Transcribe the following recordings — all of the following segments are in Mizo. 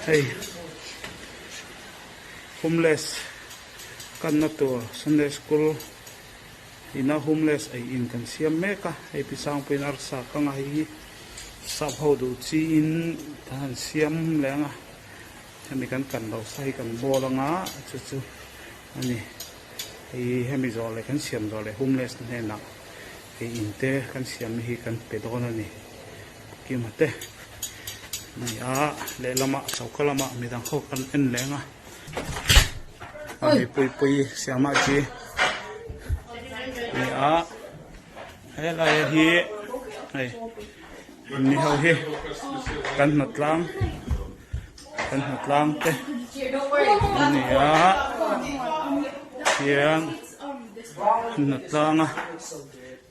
Hei homeless kanna tur Sunday school ina homeless ei in kan siam mek a hei pi sangpuiin arsa kang a hei hi sap ho duh chi in kan han siam leh ang a hemi kan kan loh sa hi kan bawl anga chu chu a ni hei hemi zawh leh kan siam zawh leh homeless hnenah ei in te kan siam na hi kan pe dawn a ni. Kima te ni a lehlamah choka lamah midang ho kan en leng a a mi pui pui siamah chi ni a helai hi hei ni ho hi kan hnatlang kan hnatlang te ani a hian hnatlang a.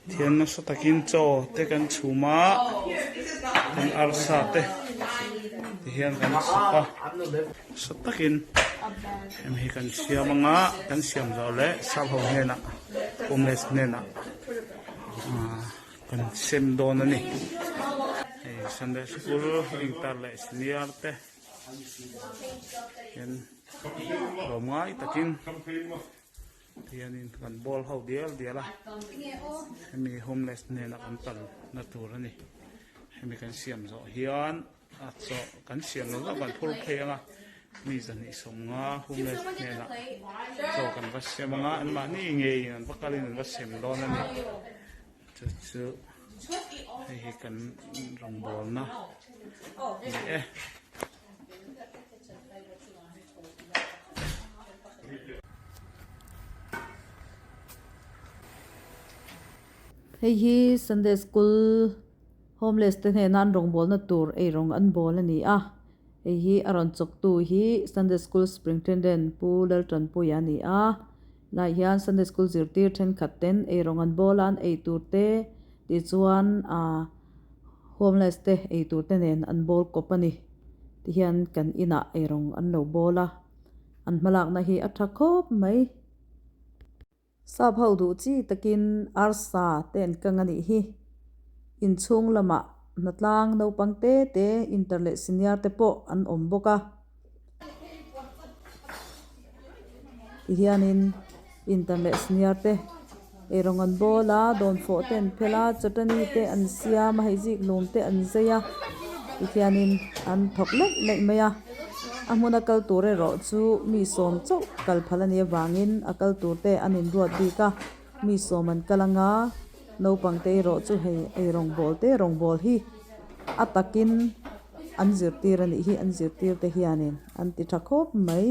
Thian nasa takin chaw te kan chhum a, kan arsa te tihian kan chhawp a, nasa takin hemi hi kan siam anga kan siam zawh leh sap ho hnenah homeless hnenah ahh kan sem dawn a ni. Hei Sunday school inter leh senior te hian tlawmngai takin. Tihianin kan ball ho dial dial a, hemi homeless hnena kan kal na tur a ni. Hemi kan siam zawh hian a chaw kan siam lo zawk kan phur phei anga mi zahnih sawmnga homeless hnena chaw kan va sem anga anmahni ngeiin an va kalin an va sem dawn a ni. Chu chu hei hi kan rawngbawlna a ni e. Hei hi Sunday school homeless te hnena an rawngbawlna tur eirawng an bawl a ni a, hei hi a rawn chawktu hi Sunday school superintendent Pu Laltanpuia a ni a, helaiah hian Sunday school zirtir thenkhat ten eirawng an bawl a an eitur te tichuan ah homeless te eitur te nen an bawl kawp a ni. Tihian kan inah eirawng an lo bawl a, an hmalakna hi a tha khawp mai. Sap ho duh chi takin arsa te an kang a nih hi. Inchhung lamah hnatlang naupang te te inter leh senior te pawh an awm bawk a. Tihianin inter leh senior te eirawng an bawl a, dawnfawh te an phel a, chutani te an siam a, hei zikhlum te an zai a, tikhianin an thawk laih laih mai a, a hmuna kal tur erawh chu mi sawm chauh kal phal a nih avangin a kal tur te an inruat bik a, mi sawm an kal anga naupang te erawh chu hei eirawng bawl te rawngbawl hi a takin an zirtir a nih hi an zirtir te hianin an ti tha khawp mai.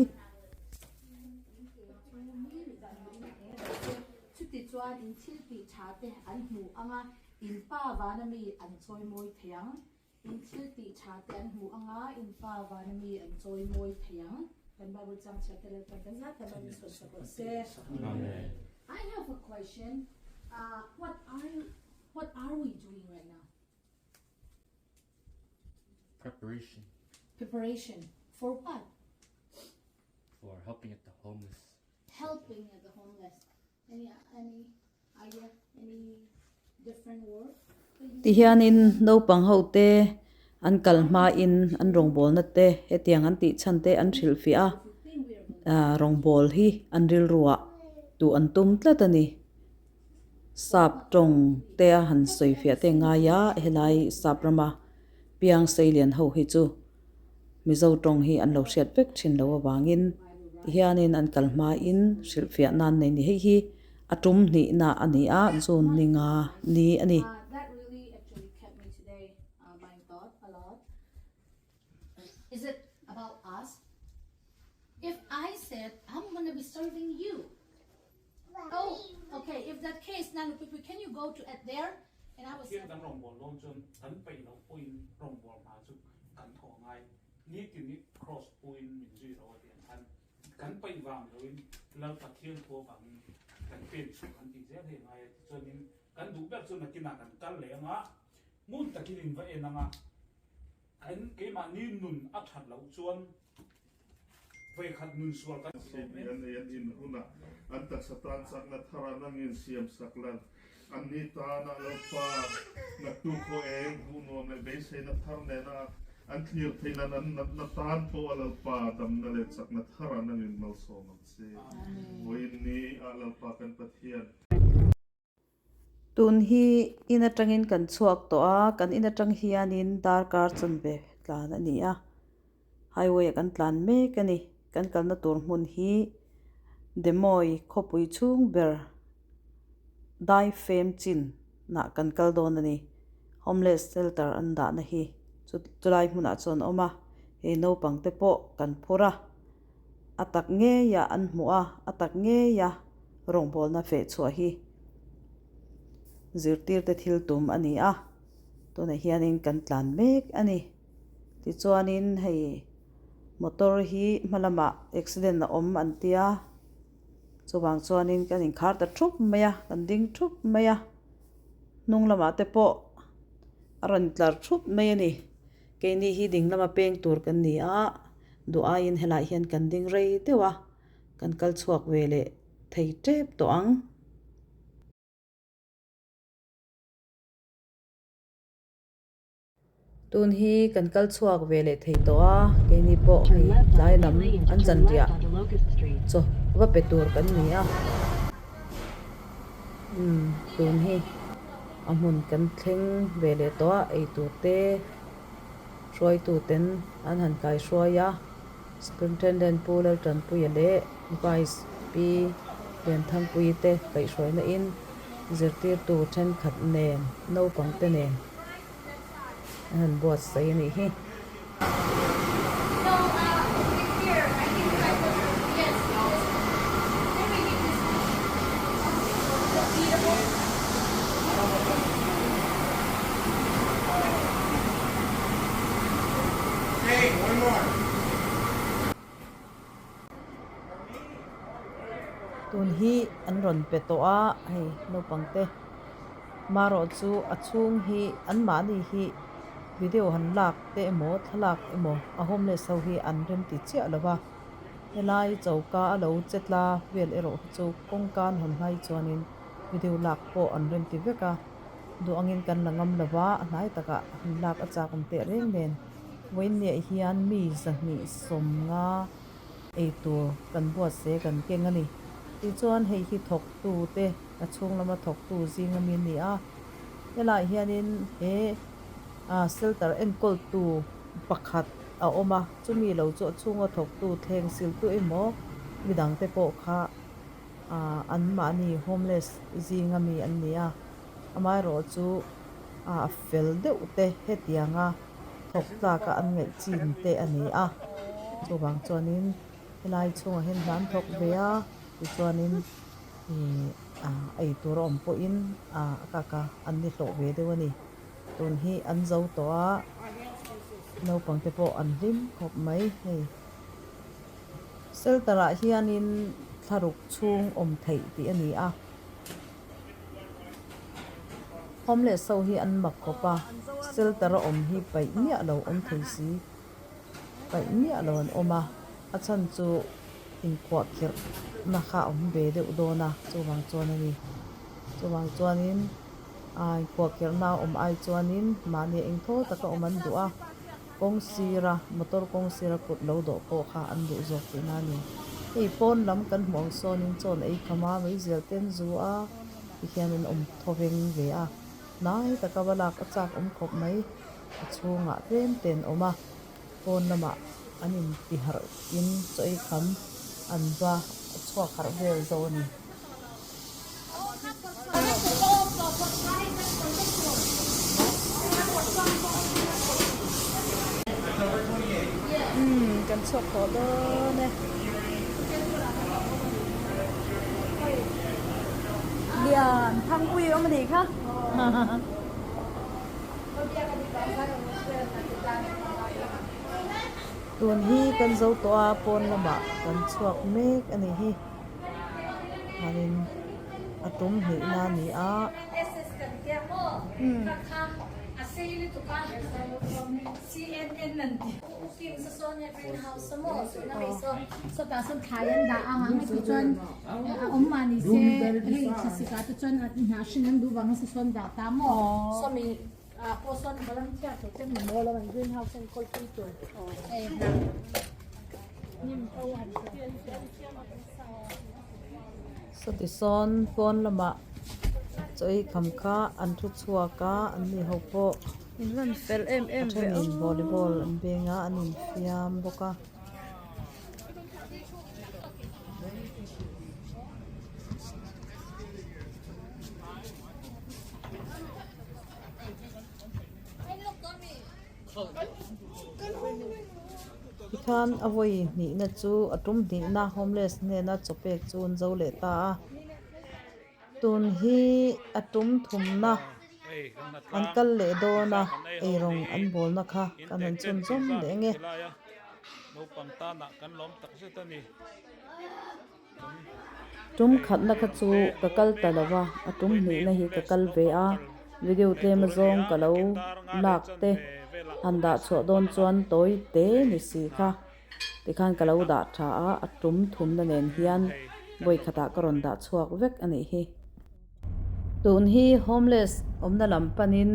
Chutichuan in thil tih tha te an hmuh anga in pa vana mi an chawimawi thei ang. In thil tih tha te an hmuh anga in pa vana mi an chawimawi thei ang. Kan Bible chang chhiat te Lalpan kan zat ta Bible sawi sak rawh se. Amen. I have a question. Uh, what are what are we doing right now? Preparation. Preparation for what? For helping at the homeless. Helping at the homeless. Any any idea? Any different word? Tihianin naupang ho te an kal hmain an rawngbawlna te hetiang an tih chhan te an hrilhfiah a, ah rawngbâwl hi an rilruah duh an tum tlat a ni. Sap tawng te a han sawifiah te ngai a, helai sap rama piang seilian ho hi chu Mizo tawng hi an lo hriat vek thin lo avangin tihianin an kal hmain hrilhfiah nan nei ni hei hi a tum hnihna a ni a, June ni nga ni a ni. Is it about us? If I said I'm gonna be serving you. Oh, okay. If that case, Nanu Pipi, can you go to at there? And I was Pathian kan rawngbâwl dawn chuan kan peih loh pawhin rawngbâwl hna chu kan thawh a ngai. Nitin i cross puiin min zui lo a ti ang khan kan peih vang loin Lal Pathian thu avangin kan pen chhuah kan tih zel hi a ngai a. Tichuanin kan duh ber chu nakinah kan kal leh ang a, hmun takin in va en ang a, kan keimahni nun a that loh chuan Vawikhat nun sual kan Siam hi an ei an in hunah an taksa tan chakna thar an angin siam sak lan. Anni tana Lalpa naktu khaw eng hmuh nuam leh beiseina thar nena An thlir theih nan an natna tan pawh a Lalpa damna leh chakna thar ah nangin malsawm ang che. Vawiin ni ah Lalpa kan Pathian. Tun hi in atangin kan chhuak tawh a, kan in atang hianin darkar chanve tlan a ni a, highway ah kan tlan mek a ni. Kan kalna tur hmun hi Demawi khawpui chhung ber dai fem chin nah kan kal dawn a ni. Homeless shelter an dahna hi chu chulai hmunah chuan a awm a, hei naupang te pawh kan phur a, a tak ngeia an hmuh a, a tak ngeia rawngbawlna feh chhuah hi zirtirte thil tum a ni a, tunah hianin kan tlan mek a ni. Tichuanin hei motor hi hma lamah accident a awm an tia chuvang chuanin kan inkhar ta thup mai a kan ding thup mai a hnung lamah te pawh a rawn tlar thup mai a ni keini hi ding lama peng tur kan ni a duh aiin helaiah hian kan ding rei deuh a kan kal chhuak ve leh thei tep tawh ang. Tun hi kan kal chhuak ve leh thei tawh a, keini pawh hei tlai lam an zanriah chaw va pe tur kan ni a. Umm tun hi a hmun kan thleng ve leh tawh a, eitur te hruaitu ten an han kai hruai a, Superintendent Pu Laltanpuia leh Vice Pi Lianthangpuii te kaihhruaina in zirtirtu thenkhat nen naupang te nen an han buatsaih a nih hi. Tun hi an rawn pe tawh a hei naupang te marawh chu a chhung hi an mahni hi video han lak te emaw thlalak emaw a homeless ho hi an rem ti chiah lo va helai choka a lo che tla vel erawh hi chu kawngka an hawn hlai chuanin video lak pawh an rem ti vek a duh angin kan la ngam lo va a hnai takah han lak a chak awm teh reng nen. Vawiinniah hian mi 250 eitur kan buatse kan keng a ni. Tichuan hei hi thawktu te a chhung lama thawktu zing ami a ni a. Helaiah hianin he shelter enkawltu pakhat a awm a, chumi lo chu a chhunga thawktu thleng siltu emaw midangte pawh kha anmahni homeless zing ami an ni a. Amaherawhchu a fel deuh te hetianga thawk tlaka an ngaih chin te a ni a, chuvang chuanin helai chhungah hian hna an thawk ve a, tichuanin ih eitur a awm pawhin a kaka an ni hlawh ve deuh a ni. Tun hi an zo tawh a, naupang te pawh an hlim khawp mai hei. Shelter ah hianin thlaruk chhung awm theih tih a ni a. Homeless ho hi an mak khawp a, shelter a awm hi paih miah lo awm thei si, paih miah lo an awm a, a chhan chu inkhuah khirh na kha a awm ve deuh dawn a, chuvang chuan a ni. Chuvang chuanin aa inkhuah khirh na a awm ai chuanin mahni engthaw taka awm an duh a. Kawng sira motor kawng sira kut lo dawh pawh kha an duh zawk tihna a ni. Hei pawn lam kan hmuh ang sawnin chawn ei kham a, meizial te an zu a tikhian an awm thaw veng ve a. Hnai taka va lak a chak awm khawp mai. A chhungah tlem te an awm a, pawn lamah an inti harh in chaw ei kham an va chhuak harh vel zo a ni. Umm kan chhuak tawh dawn e. Lian thangpui awm a nih kha. Tun hi kan zo tawh a pawn lamah kan chhuak mek a nih hi. Khanin a tum hnihna a ni a. Ah pawh sawn volunteer tur te mamawh lo an greenhouse enkawl pui tur hei hnah hnim ho han Sawti sawn pawn lamah chaw ei kham kha an thu chhuak a an ni ho pawh a thenin volleyball an beng a an infiam bawk a. Tikhan a vawi hnihna chu a tum hnihna homeless hnena chaw pek chu an zo leh ta a, tun hi a tum thumna an kal leh dawn a eirawng an bawlna kha kan han chhun zawm leh ang e. Tum khatna kha chu ka kal ta lo va, a tum hnihna hi ka kal ve a, video tlem azawng ka lo lak te han dah chhuah dawn chuan tawi te ni si kha tikhan ka lo dah tha a, a tum thumna nen hian vawi khatah ka rawn dah chhuak vek a nih hi. Tun hi homeless awmna lam panin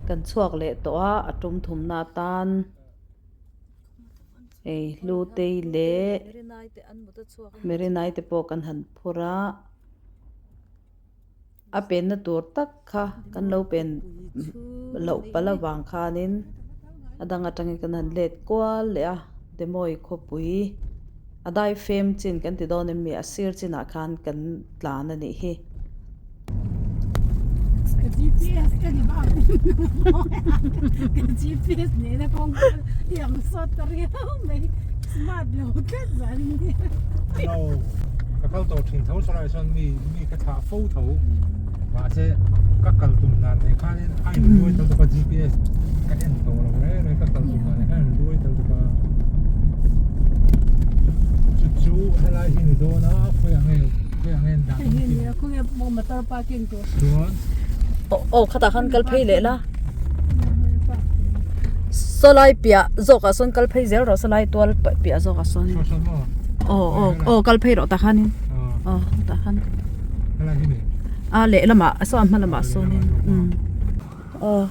kan chhuak leh tawh a, a tum thumna atan. Hei Hlutei leh Merinai te pawh kan han phur a, a penna tur tak kha kan lo pen loh palh avang khanin a dang atangin kan han let kual leh a, Demawi khawpui a daifem chin kan ti dawn em mi a sir chinah khan kan tlan a nih hi. Ka GPS ka ni bak ka GPS nena kawng i ang sawt ta riau mai smart lo tlat zan in No ka kal tawh thin tho saw lai chuan mi mi ka thlah fo tho mahse ka kal tum dan nei khanin a in luai tel tawp a GPS ka en tawh lo reng reng ka kal tum dan nei khan a in luai tel tawp a chu chu helai hi ni dawn a khawiah nge khawiah nge an dah Hei hi nia khawnge motor parking tur chuan Aw khatah khan kal phei leh la sawlai piah zawkah sawn kal phei zel rawh sawlai tual piah zawkah sawn aw aw aw kal phei rawh tah khanin aw tah khan a lehlamah saw a hma lamah sawnin umm aw.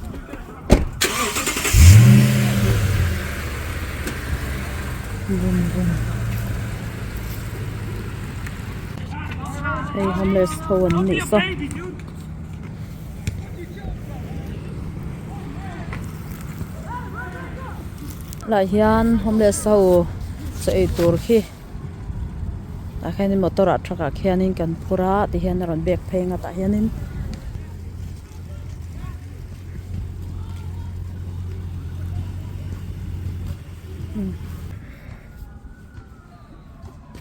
Bum bum hei homeless ho an nih saw. Helaiah hian homeless ho chaw ei tur khi tah khianin motor ah truck ah khianin kan phur a tihian a rawn bag phei ang a tah hianin.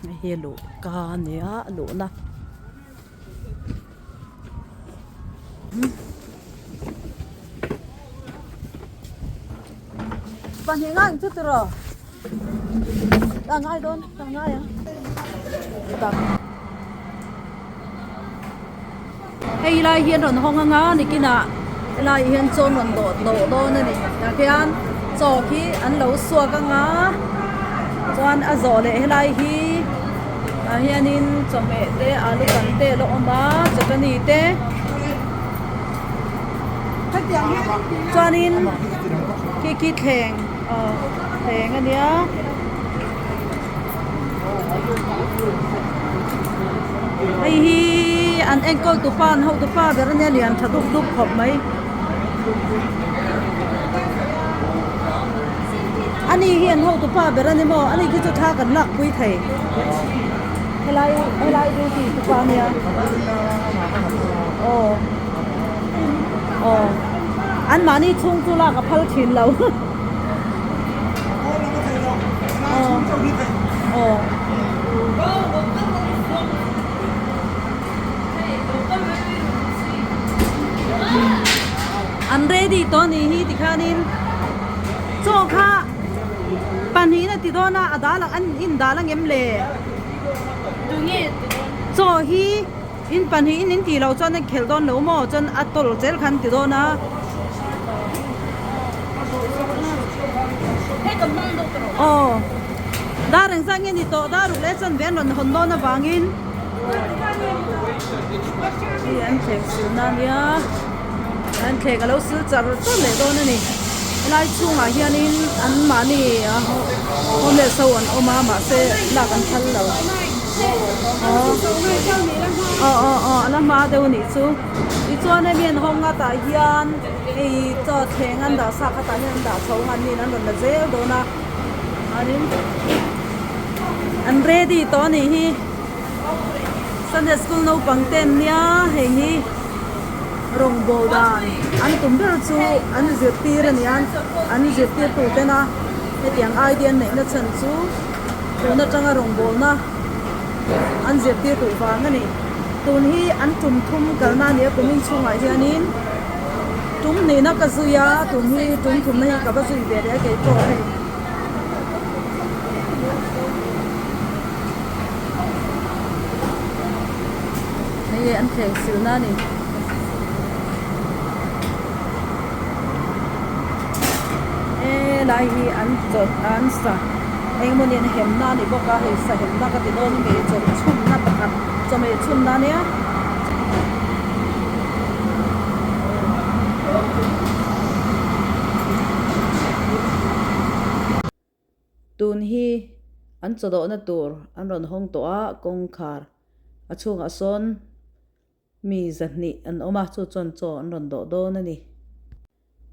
Hei hi luhka a ni a a luhna. Pahnih ngai ang chu tiraw a ngai dawn a ngai ang hei lai hi an rawn hawng anga nikinah helai hian chaw an rawn dawh dawh dawn a ni tah khian chaw khi an lo suak anga chuan a zawh leh helai hi tah hianin chawhmeh te alu kan te a lo awm a chutani te chuanin khi khi thleng aw thleng a nia. Hei hi an enkawl tupa an hotu pa ber ania lian tha dup dup khawp mai. Ani hi an hotu pa ber ani maw ani khi chu thla kan lak pui thei helai helai duty tupa ania aw aw an mahni chhung chu lak a phal thin lo. An ready tawh a nih hi tikhanin chaw kha pahnihin a ti dawn a a dal ang in dal ang em le chaw hi in pahnihin in tih loh chuan a khelh dawn lo maw chuan a tawlh zel khan ti dawn a. Aw dar engzah nge ni tawh dar ruk leh chuan ve an rawn hawn dawn avangin hei an thleng silna ania. An thleng a lo sil char char leh dawn a ni. Helai chhungah hianin an mahni homeless ho an awm a mahse lak an phal lo. Aw aw aw a la hma deuh a nih chu. Tichuan hemi an hawng a tah hian hei chaw thleng an dah sa kha tah hian an dah chho ang a an niin an rawn la zel dawn a. An ready tawh a nih hi. Sunday school naupang te an nia hei hi rawngbâwl dan an tum ber chu an zirtir a ni a an zirtir tu tena hetiang idea an neihna chhan chu tun atanga rawngbâwlna an zirtir duh vang a ni tun hi an tum thum kalna a ni a kumin chhungah hianin tum hnihna ka zui a tun hi tum thumna hi ka va zui ve leh a keipawh hei. Hei an thleng silna a ni. Helai hi an chawlh an sa engemaw ni an hemna a ni bawk a hei sa hemna ka ti dawn nge chawlh chhunna pakhat chawhmeh chhunna a nia. Tun hi an chawdawhna tur an rawn hawng tawh a, kawngkhar a chhungah sawn mi zahnih an awm a, chu chuan chaw an rawn dawh dawn a ni.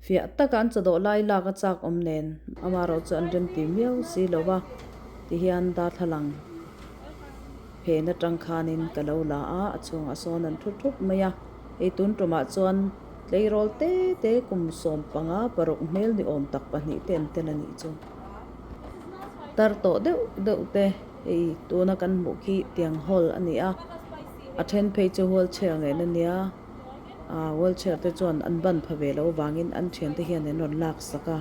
Fiah taka an chawdawh lai lak a chak awm nen amaherawh chu an remti miau si lo va tihian darthlalang phen atang khanin ka lo la a, a chhungah sawn an thu thup mai a, hei tun tumah chuan Tleirawl te te kum 15 paruk hmel ni awm tak pahnih te an tel a nih chu. Tar tawh deuh deuh te hei tuna kan hmuh khi tiang hall a ni a, a then phei chu wheelchair ngei na nia, ah wheelchair te chuan an ban pha ve loh avangin an thiante hian an rawn lak sak a,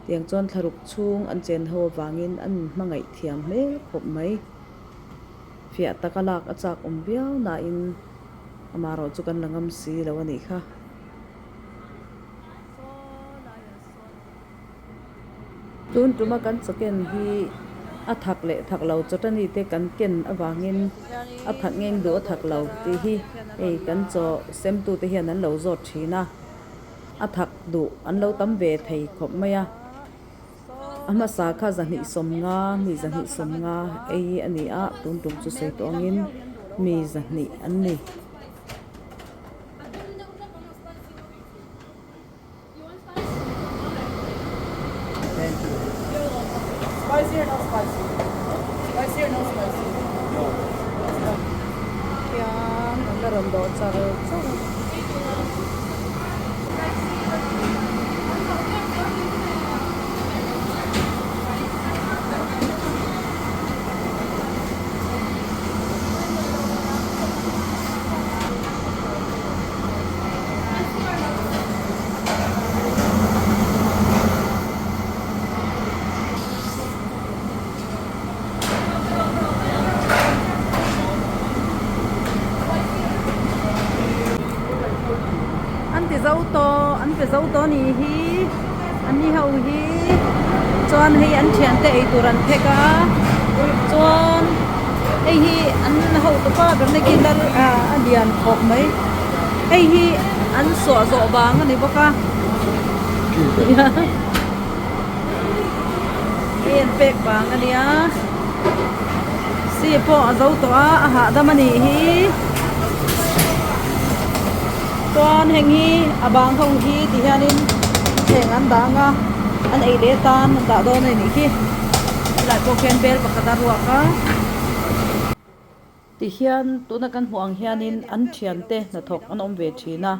tiang chuan thlaruk chhung an chen ho avangin an inhmangaih thiam hmel khawp mai. Fiah taka lak a chak awm viau nain. Amaherawh chu kan la ngam si lo a nih kha. Tun tuma kan chaw ken hi a thak leh thak lo chawtani te kan ken avangin a thak ngeng duh a thak lo tih hi hei kan chaw semtute hian an lo zawt thin a, a thak duh an lo tam ve thei khawp mai a. A hmasa kha 250, mi 250 ei a ni a, tun tum chu sawi tawh angin mi 200 an ni. Khian an la rawn dawh char char a. An ti zo tawh an pe zo tawh a nih hi an ni ho hi chuan hei an thiante eitur an phek a chuan hei hi an hotu pa ber na khi lal ah a lian khawp mai hei hi an suah zawh vang a ni bawk a. Hei an pek vang a nia si pawh a zo tawh a a hahdam a nih hi chuan heng hi a bang ho hi ti hianin thleng an dang a an ei leh tan an dah dawn a nih hi helai pawh khian bel pakhat a ruak a. Tihian tuna kan hmuh ang hianin an thiante hnathawk an awm ve thin a,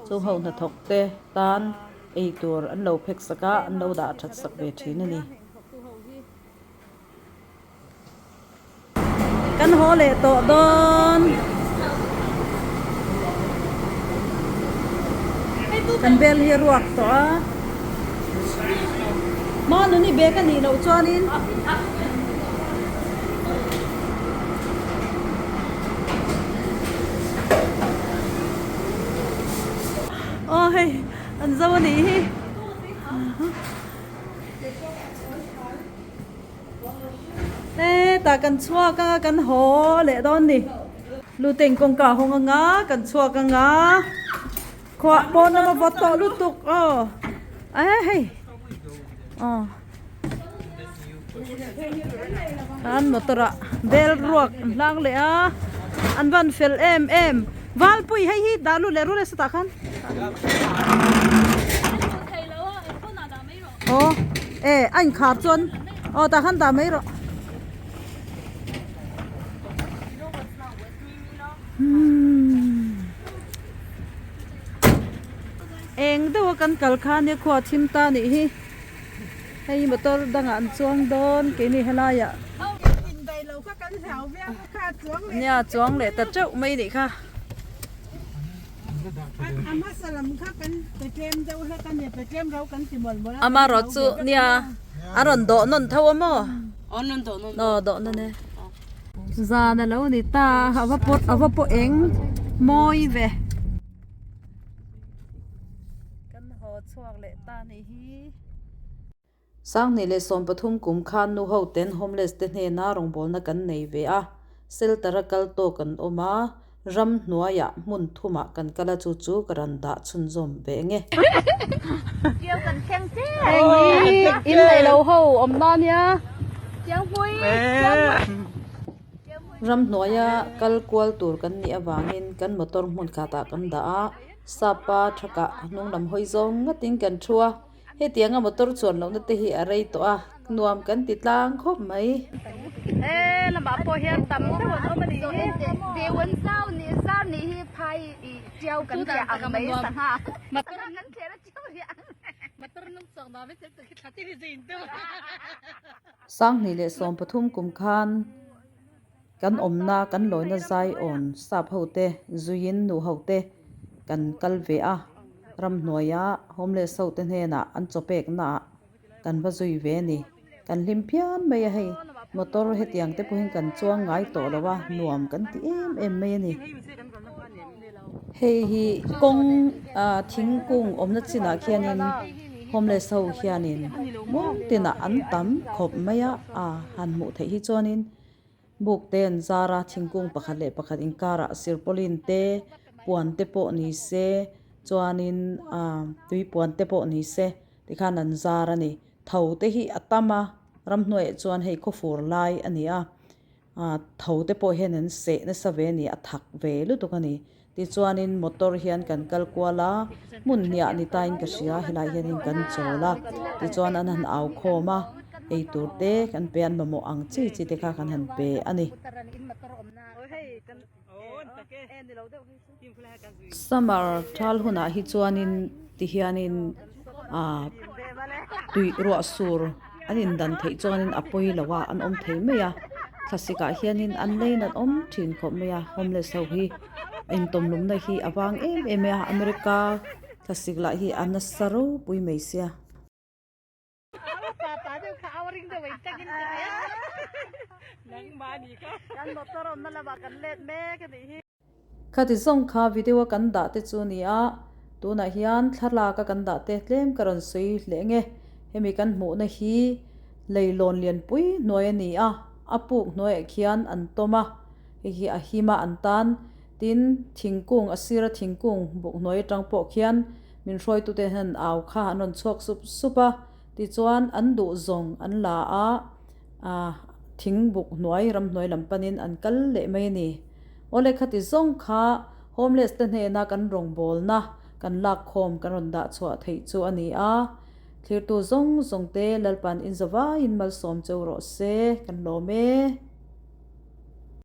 chu ho hnathawk te tan ei tur an lo phek sak a, an lo dah that sak ve thin a ni. Kan haw leh tawh dawn. Kan bel hi a ruak tawh a. Hmanuni bag a nih loh chuanin. Aw hei an zo a nih hi hetah kan chhuak anga kan haw leh dawn ni luteng kawngka a hawng anga kan chhuak anga. Khua pawn lama vawt tawh lutuk aw a hei aw an motor ah bel ruak an hlang leh a an van fel em em valpui hei hi dah lut leh rul e sawtah khan aw e a inkhar chuan aw tah khan dah mai rawh. Eng deuha kan kal kha nia khua thim ta nih hi hei motor dangah an chuang dawn keini helaiah nia chuang leh ta teuh mai nih kha. Amarawh chu nia a rawn dawh nawn tho a maw? Aw dawh nawn e. Zan a lo ni ta a va pawt a va pawh eng mawi ve. Kan haw chhuak leh ta nih hi. Sanghnih leh 13 kum khan nu ho ten homeless te hnena rawngbawlna kan nei ve a, shelter a kal tawk an awm a, ram hnuaiah hmun thumah kan kal a chu chu ka rawn dah chhunzawm ve nge. Heng hi in neih lo ho awm na nia. Ram hnuaia kal kual tur kan nih avangin kan motor hmun khatah kan dah a, sapa thakah hnung lam hawi zawng ngatin kan thu a. Hetianga motor chuan lohna te hi a rei tawh a, nuam kan ti tlang khawp mai. He lamah pawh hian tam deuh an awm a nih hi. Dewan zau ni zar nih hi phai i tiau kan riah ang mai sangha. Sangha kan thler a tiau riah ang. 2013 kum khan kan awmna kan lawina zaiawn sap ho te zuiin nu ho te kan kal ve a, ramhnuaia homeless ho te hnenah an chaw peknaah kan va zui ve a ni. Kan hlim phian mai a hei, motor hetiang te pawhin kan chuang ngai tawh lo a, nuam kan ti em em mai a ni. Hei hi kawng ah thingkung awmna chinah khianin homeless ho hianin muang tinah an tam khawp mai a, a han hmuh theih hi chuanin Buk te an zar a, thingkung pakhat leh pakhat inkarah sirpawlin te, puan te pawh ni se, chuanin ah tui puan te pawh ni se tikhan an zar a ni. Tho te hi a tam a, ramhnuaiah chuan hei khawfur lai a ni a, ah tho te pawh hian an seh nasa ve a ni, a thak ve lutuk a ni. Tichuanin motor hian kan kal kual a, hmun hniah ni tain ka hria, helai hianin kan chawl a, tichuan an han au khawm a, eitur te kan pe a, an mamawh ang chi chi te kha kan han pe a ni. Summer thal hunah hi chuanin tihianin ah tui ruah sur an indan theih chuanin a pawi lo a, an awm thei mai a, thlasikah hianin an lane an awm thin khawp mai a, homeless ho hi intawmlumna hi a vang em em mai a, America thlasik lah hi a nasa ropui mai sia. Khati zawng kha video a kan dah te chu ni a, tunah hian thlalak a kan dah te tlem ka rawn sawi hle nge, hemi kan hmuhna hi leilawn lianpui hnuai a ni a, a puk hnuaiah khian an tawm a, hei hi a him a an tan, tin thingkung a sira thingkung buk hnuai atang pawh khian min hruaitute hian au kha an rawn chhuak sup sup a, tichuan an duh zawng an la a, ah thingbuk hnuai ramhnuai lam panin an kal leh mai a ni. Awle khati zawng kha homeless te hnena kan rawngbawlna kan lakkhawm kan rawn dah chhuah theih chu a ni a, thlirtu zawng zawng te Lalpan inzawvaiin malsawm cheu rawh se, kan lawm e.